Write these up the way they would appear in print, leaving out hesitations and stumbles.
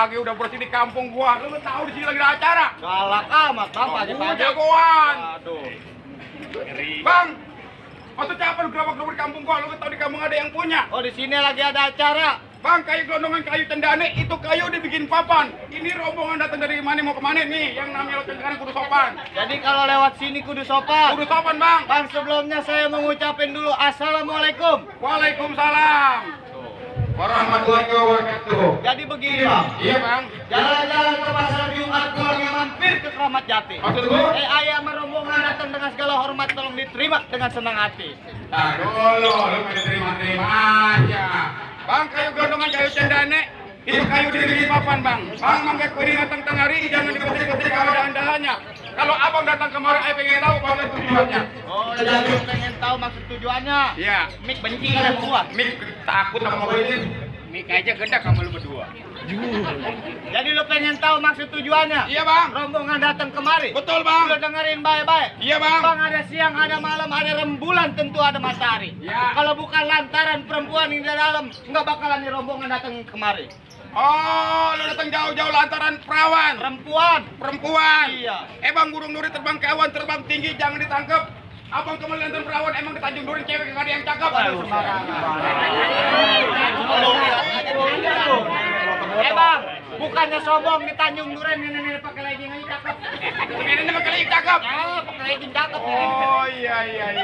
pagi udah bersih di kampung gua. Lu tahu di sini lagi ada acara. Galak amat, Bang, pagi-pagi. Jagoan. Aduh. Bang, maksudnya apa lu gerabak-gerabak di kampung gua? Lu tahu di kampung ada yang punya. Oh, di sini lagi ada acara. Bang, kayu gelondongan, kayu cendane, itu kayu dibikin papan. Ini rombongan datang dari mana mau kemana nih? Yang namanya lo cendane kudu sopan. Jadi kalau lewat sini kudu sopan. Kudu sopan, Bang. Bang, sebelumnya saya mengucapin dulu Assalamualaikum. Waalaikumsalam warahmatullahi wabarakatuh. Jadi begini, Bang. Iya, Bang. Jalan-jalan ke pasar Jumat gua lagi mampir ke Kramat Jati. Maksud lu? Ayam rombongan datang dengan segala hormat, tolong diterima dengan senang hati. Nah, dulu lu main terima-terima aja. Bang, kayu gelondongan, kayu cendane, itu kayu dibikin papan, Bang. Bang, mangga kuning datang tengah hari, jangan diketik-ketik kalau ada andalannya. Kalau abang datang kemarin, saya pengen tahu kalau tujuannya. Oh, jadi lu pengen tahu maksud tujuannya? Iya. Mik benci kan sama gua? Mik takut sama gue ini. Mik aja gede sama lu berdua. Jadi lu pengen tahu maksud tujuannya? Iya, Bang. Rombongan datang kemari. Betul, Bang. Lu dengerin baik-baik. Iya, Bang. Bang, ada siang, ada malam, ada rembulan, tentu ada matahari. Ya. Kalau bukan lantaran perempuan di dalam, nggak bakalan nih rombongan datang kemari. Oh, lu datang jauh-jauh lantaran perawan. Perempuan. Iya. Bang, burung nuri terbang ke awan, terbang tinggi, jangan ditangkap. Abang kemarin lantaran perawan, emang di Tanjung Duren cewek nggak ada yang cakep. Bang, bukannya sombong di Tanjung Duren ini pakai legging aja cakep. Ini pakai legging cakep. Ya, pakai legging cakep. Oh, iya.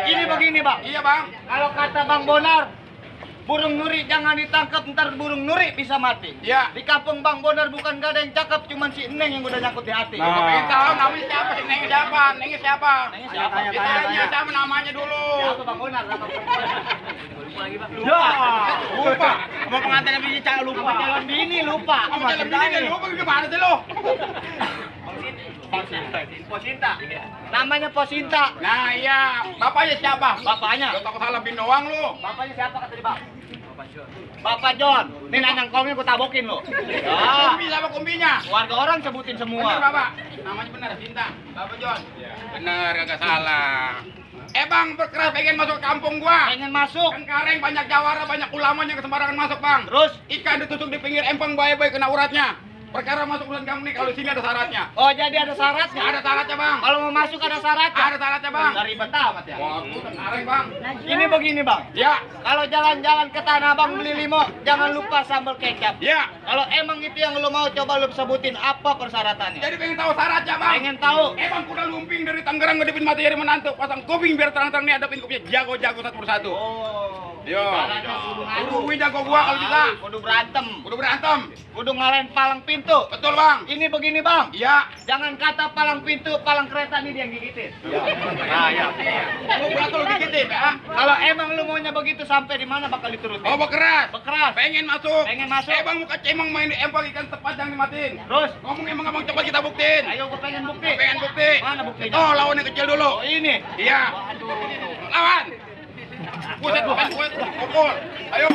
Ini begini, Bang. Iya, Bang. Kalau kata Bang Bonar, burung nuri jangan ditangkap, ntar burung nuri bisa mati. Iya. Di kampung Bang Bonar bukan gak ada yang cakep, cuman si Neng yang udah nyangkut di hati. Nah, pengen tahu namanya siapa sih? Neng siapa? Nengnya siapa? Ditanya siapa namanya dulu. Siapa Bang Bonar? Nama perempuan. Lupa lagi, Bang. Lupa. Sama pengantin bini cak lupa. Sama calon bini lupa. Sama jalan bini lupa gimana sih lo? Posinta. Namanya Posinta. Nah, iya. Bapaknya siapa? Bapaknya. Lo takut salah bin doang lu. Bapaknya siapa kata di Bang? Bapak John. Nih nanyang kongnya gue tabokin lo. Ya. Kumbi sama kumbinya. Warga orang sebutin Bener, semua. Bapak. Namanya bener, Cinta. Bapak John. Bener, kagak salah. Bang, berkeras pengen masuk kampung gua. Pengen masuk. Kan kareng banyak jawara, banyak ulamanya kesembarangan masuk, Bang. Terus? Ikan ditusuk di pinggir empang baik-baik kena uratnya. Perkara masuk bulan kamu nih, kalau di sini ada syaratnya. Oh, jadi ada syaratnya? Ada syaratnya, Bang. Kalau mau masuk ada syaratnya? Ada syaratnya, Bang. Dari ribet amat ya? Wah, bukan kareng, Bang. Ini begini, Bang. Ya. Kalau jalan-jalan ke Tanah Abang beli limo, jangan lupa sambal kecap. Ya. Kalau emang itu yang lu mau, coba lu sebutin apa persyaratannya. Jadi pengen tahu syaratnya, Bang. Pengen tahu. Bang, kuda lumping dari Tangerang ngedepin mata jadi menantu. Pasang kuping biar terang-terang nih hadapin kupingnya. Jago-jago satu persatu. Oh. Yo. Ibaratnya kudu ngadu. Kudu jago gua kalau bisa. Kudu berantem. Kudu berantem. Kudu ngalahin palang pintu. Betul, Bang. Ini begini, Bang. Iya. Jangan kata palang pintu, palang kereta ini dia yang gigitin. Nah, ya. Lu berat lu dikitin, ya. Kalau emang lu maunya begitu, sampai di mana bakal diturutin? Oh, bekeras. Bekeras. Pengen masuk. Pengen masuk. Bang, muka cemang main di empang ikan tepat jangan dimatiin. Terus? Ngomong emang abang cepat kita buktiin. Ayo, gue pengen bukti. Pengen bukti. Mana buktinya? Oh, lawan yang kecil dulu. Oh, ini. Iya. Lawan. Buset, pukul. Ayo.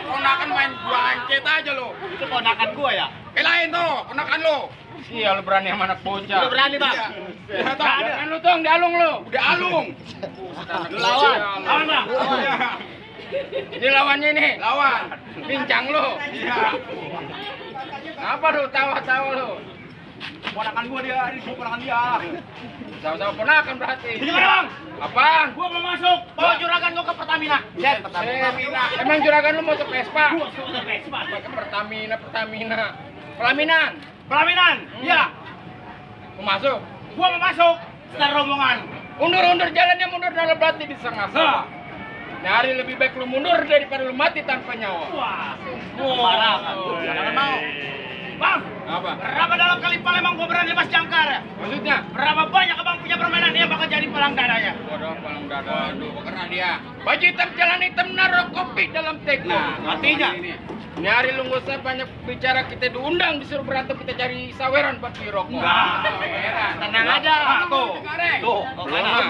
Ponakan main blancet aja lo. Itu ponakan gua ya? Belain tuh, ponakan lo. Iya, lo berani sama anak bocah. Lu berani, Bang? Iya, kan lu tuh, dialung lo. Udah alung. Lu lawan. Lawan, Bang. Iya. Ini lawannya nih. Lawan. Pincang lu. Iya. Apa lu tawa-tawa lu? Ponakan gua dia, ini ponakan dia. Sama-sama ponakan berarti. Gimana, Bang? Apaan? Gua mau masuk. Bawa juragan lu ke Pertamina. Lihat Pertamina. Emang juragan lu mau ke Vespa? Gua suka Vespa. Ke Pertamina. Pelaminan. Pelaminan. Iya. Mau masuk? Gua mau masuk. Secara rombongan. Undur jalannya, mundur dalam berarti di setengah Nah. sana. Nyari lebih baik lu mundur daripada lu mati tanpa nyawa. Wah. Parah kan? Jangan mau. Bang, Apa? berapa dalam kali Palembang gua berani lepas jangkar ya? Maksudnya? Berapa banyak abang punya permainan dia bakal jadi palang dadanya? Waduh, palang dada. Aduh, kena dia. Baju hitam, jalan hitam, naruh kopi dalam teko. Nah, artinya? Nyari lu nggak usah banyak bicara, kita diundang disuruh berantem, kita cari saweran buat beli rokok. Tenang aja. Tuh.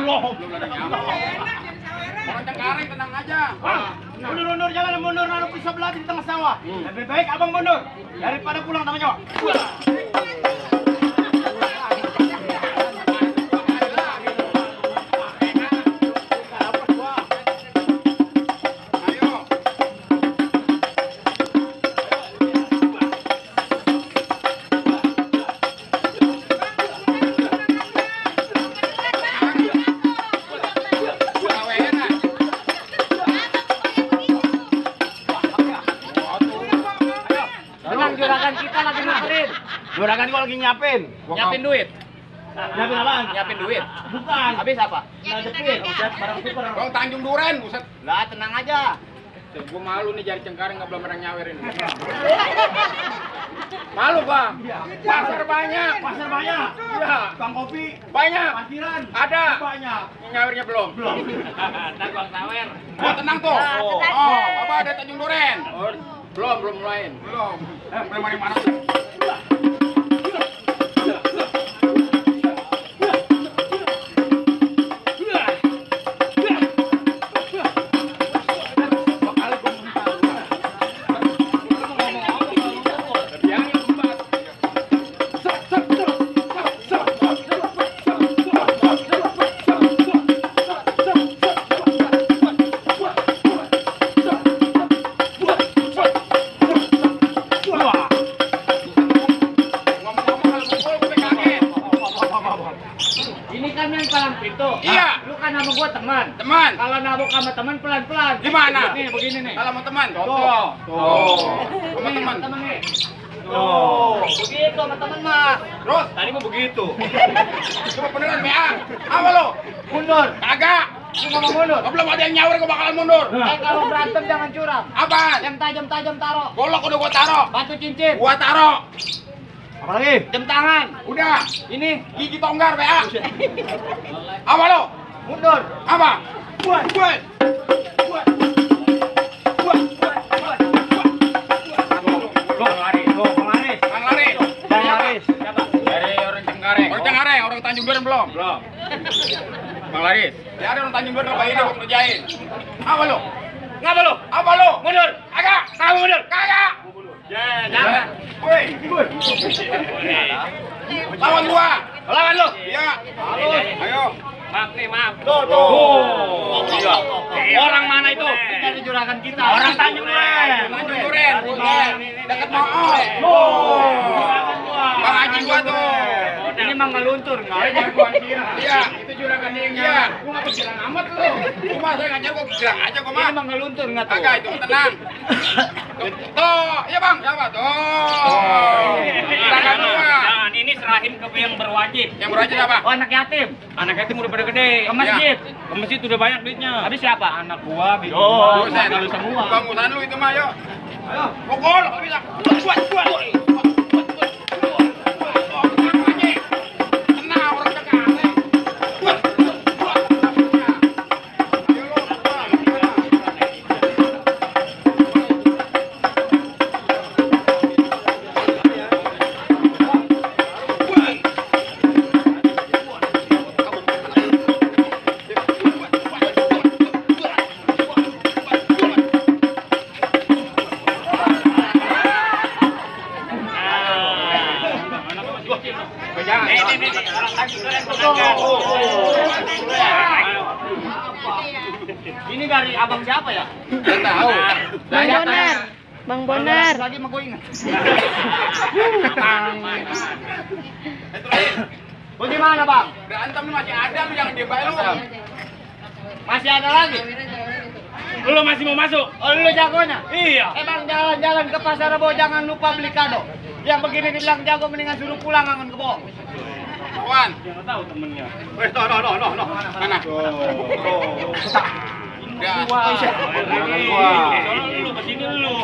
Belum. Orang Cengkareng tenang aja. Mundur, jangan mundur, naruh pisau belati di tengah sawah. Lebih baik abang mundur daripada pulang sama nyawa. Juragan kita lagi nyaperin. Juragan gua lagi nyapin. Nyiapin duit. Nyapin apaan? Nyiapin duit. Bukan. Habis apa? Ngadepin. Buset, barang super. Bang Tanjung Duren, buset. Lah, tenang aja. Gua malu nih jadi Cengkareng nggak belum pernah nyawerin. Malu bang. Pasar banyak. Pasar banyak. Iya. Bang kopi Banyak. parkiran Ada. banyak. Nyawirnya belum. Ntar bang sawer. Oh tenang tuh. tenang. Oh, apa ada Tanjung Duren? Oh, belum mulain. Belum. Belum mana? Ini kan yang palang pintu. Iya. Lu kan sama gua teman. Teman. Kalau nabok sama teman pelan-pelan. Gimana? Nih, begini nih. Kalau mau teman. Tuh. Sama teman. Teman nih. Tuh. Begitu sama teman mah. Terus? Tadi mah begitu. Coba beneran PA. Apa lo? Mundur. Kagak. Lu ngomong mundur. Kalau belum ada yang nyawer gua bakalan mundur. Kalau berantem jangan curang. Apaan? Yang tajam-tajam taruh. Golok udah gua taruh. Batu cincin. Gua taruh. Apa lagi? Jam tangan. Udah. Ini Gigi tonggar PA. Apa lo? mundur. Apa? Buat. Buat. Bang Laris. Bang Laris. Bang Laris. Siapa? Dari orang Cengkareng. Orang Cengkareng, orang Tanjung Duren belum? Belum. Bang Laris. Ya ada orang Tanjung Duren ngapain aku kerjain. Apa lo? Ngapa lu? Apa lo? Mundur. Kagak. Kamu mundur. Kagak. Jangan. Woi. Lawan gua. Lawan lu. Iya. Ayo. Maaf. Tuh. Iya. Orang mana itu? Dari juragan kita. Orang Tanjung Duren. Tanjung Duren. Dekat Mool. Bang Haji gua tuh. Ini mah ngeluntur, enggak jagoan kira. Iya, itu juragan dia. Iya. Gua ngapa bilang amat lu? Gua saya ngajar gua bilang aja gua mah. Ini mah ngeluntur enggak tuh? Kagak itu tenang. Tuh, iya Bang, siapa tuh? Juragan gua. Jangan, ini serahin ke yang berwajib. Yang berwajib apa? Oh, anak yatim. Anak yatim udah pada gede. Ke masjid. Ke masjid udah banyak duitnya. Habis siapa? Anak gua, bini Oh, gua, Buset. lu semua. Bang, usahain lu itu mah, yuk. Ayo, pukul kalau bisa. Buat. Tenang, orang Cengkareng. Buat. Ayo lu, Ini dari abang siapa ya? Nggak tahu. Bang Bonar. Bang Bonar. Lagi mau gue ingat. Oh, gimana bang? Berantem lu masih ada, lu jangan dibayar lu. Masih ada lagi? Lu masih mau masuk? Oh, lu jagonya? Iya. Emang jalan-jalan ke pasar Rebo jangan lupa beli kado. Yang begini dibilang jago mendingan suruh pulang angon kebo. Wan, Jangan tahu temennya. no. Mana? Udah. Gua. Gua. Lu kesini lu.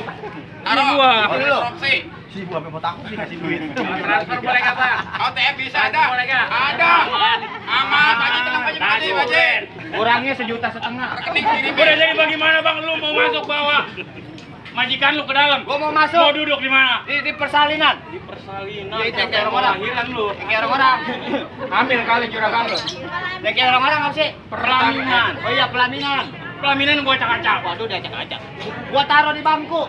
Taruh. Gua. Taruh. Proxy. Si gua sampai mau takut sih kasih duit. Transfer boleh kata. OTM bisa ada. Boleh nggak? Ada. Aman. Baji tenang, baji. Kurangnya 1,5 juta. Rekening kirim. Udah jadi bagaimana bang? Lu mau masuk bawah? majikan lu ke dalam. Gua mau Mau masuk. duduk di mana? Di persalinan. Di persalinan. Iya, itu yang kayak Sampai orang-orang. lahiran lu. Yang kayak orang-orang. Ambil kali juragan lu. Yang kayak orang-orang apa sih? Pelaminan. Oh iya, pelaminan. Pelaminan gua acak-acak. Waduh, dia acak-acak. Gua taruh di bangku.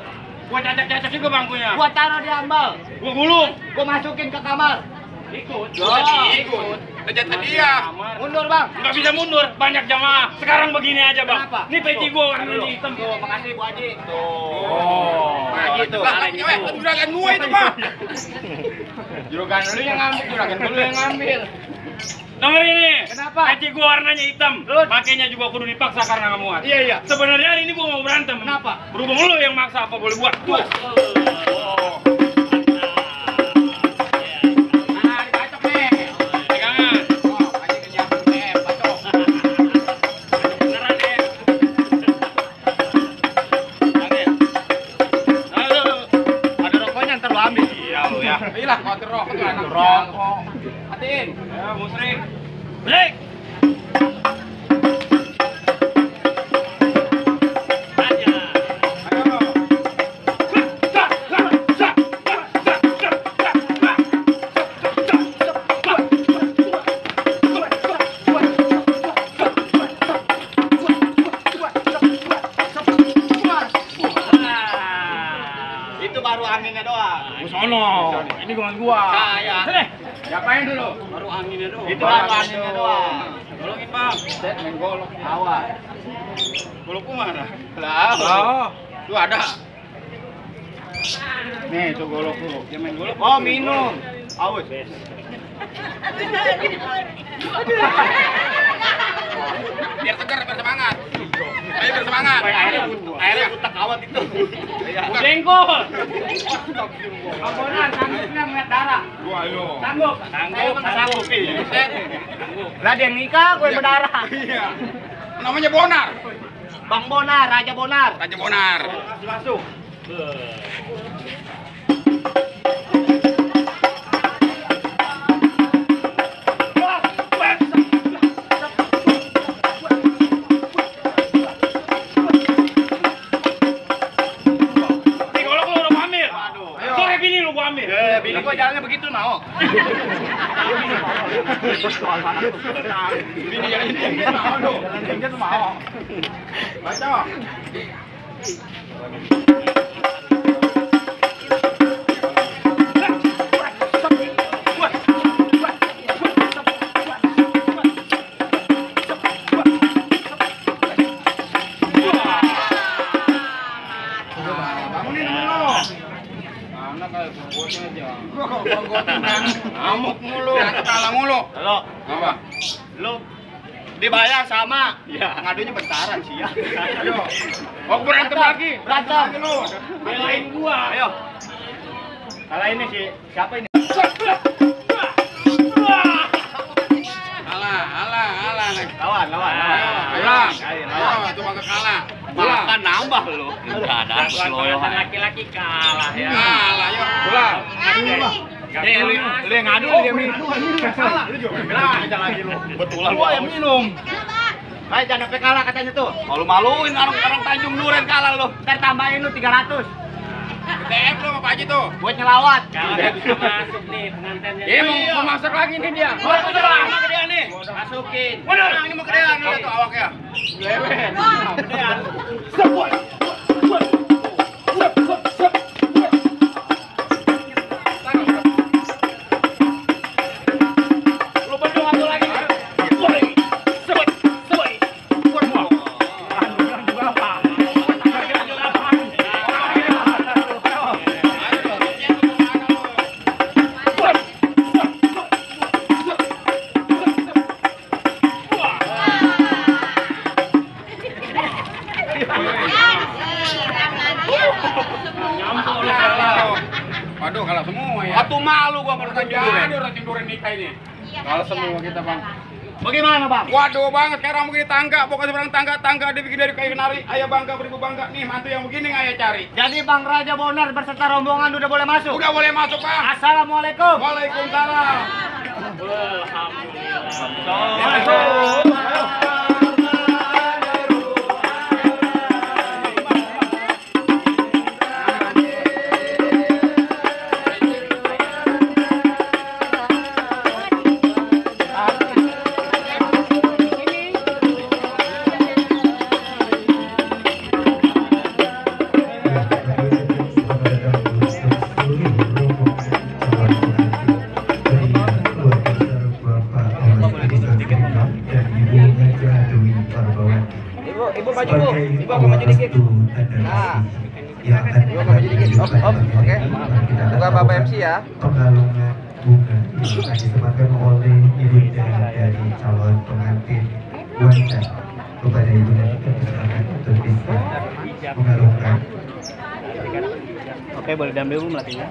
Gua cacak-cacak juga bangkunya. Gua taruh di ambal. Gua gulung. Gua masukin ke kamar. Ikut. Ikut. Dejat dia. Mundur, Bang. Nggak bisa mundur, banyak jamaah. Sekarang begini aja, Bang. Kenapa? Ini peci gua warnanya hitam. Tuh, makasih Bu Haji. Oh. Pak Haji tuh. Lah, juragan gua itu, Pak. Juragan lu yang ngambil, juragan lu yang ngambil. Denger ini. Kenapa? Peci gua warnanya hitam. Terus? Makanya juga kudu dipaksa karena nggak muat. Iya, iya. Sebenarnya hari ini gua mau berantem. Kenapa? Berhubung lu yang maksa apa boleh buat. Tuh. Nah, dibacok nih. Pegangan. Oh, aja kenyang nih, bacok. Beneran deh. Jangan. Halo. Ada rokoknya ntar lu ambil. Iya lu ya. Iyalah, kau terok tuh anak rokok. Hatiin. Ya, musrik. Break. Ayo. Itu baru anginnya doang. Sono. Ini gua. Saya. Sini. Siapain dulu? Baru anginnya doang. Itu baru anginnya doang. Tolongin, Bang. Set main golok. Awas. Golokku mana? Lah, Oh. tuh ada. Nih, tuh golok lu. Dia main golok. Oh, minum. Awas. Biar segar, biar semangat. Ayo bersemangat. Airnya butak awat itu. Jengkol. Ambonan, sanggupnya ngeliat darah. Gua lu. Sanggup. Sanggup, Sanggup. Set. Lah dia yang nikah, gue berdarah. Iya. Namanya Bonar. Bang Bonar, Raja Bonar. Raja Bonar. Masuk. Nih golok lu udah gua ambil. Ayo. Sore bini lu gua ambil. Bini gue jalannya begitu mau. Bini yang ini mau lu. Jalan tuh mau. Baca. Bangunin dulu. Anak kayak bonggotin aja. Bonggotin kan. Ngamuk mulu. Ketawa mulu. Halo, Apa? lu dibayar sama. Ya, ngadunya bentaran sih ya. Ayo. Oh, berantem lagi. Berantem. Lagi lu. Belain gua. Ayo. Salah ini sih. Siapa ini? Alah. Lawan. Ayo, itu bangga kalah. Makan nambah lu. Enggak ada Keloyohan laki-laki kalah ya. Kalah, yuk. Pulang. Lu yang ngadu, lu yang minum. Salah, lu juga bilang lagi lu. Betulan lu yang minum. Ayo jangan sampai kalah katanya tuh. Malu-maluin orang Tanjung Duren kalah lu. Ntar tambahin lu 300. TF lu sama Pak Haji tuh. Buat nyelawat. Kalau nggak bisa masuk nih pengantinnya. Dia mau masak lagi nih dia. Gua udah sama dia nih. Masukin. Bener, ini mau kedean lihat tuh awaknya. Lewet. Gedean. Lu berdua satu lagi. Waduh, kalah semua ya. Atuh malu gua baru Tanjung Duren. Jadi orang Duren nikah ini. Kalah semua kita, Bang. Bagaimana, Bang? Waduh banget, kayak orang begini tangga, pokoknya seberang tangga dibikin dari kayu kenari. Ayah bangga, beribu bangga. Nih, mantu yang begini nggak ayah cari. Jadi Bang Raja Bonar beserta rombongan udah boleh masuk. Udah boleh masuk, Bang. Assalamualaikum. Waalaikumsalam. Alhamdulillah. Ibu ke maju dikit. Nah. Ibu ke maju dikit. Oke. Buka Bapak MC ya. Pengalungan bunga yang disematkan oleh ibunda dari calon pengantin wanita kepada ibunda kita diserahkan untuk bisa mengalungkan. Oke, boleh diambil Bu melatihnya.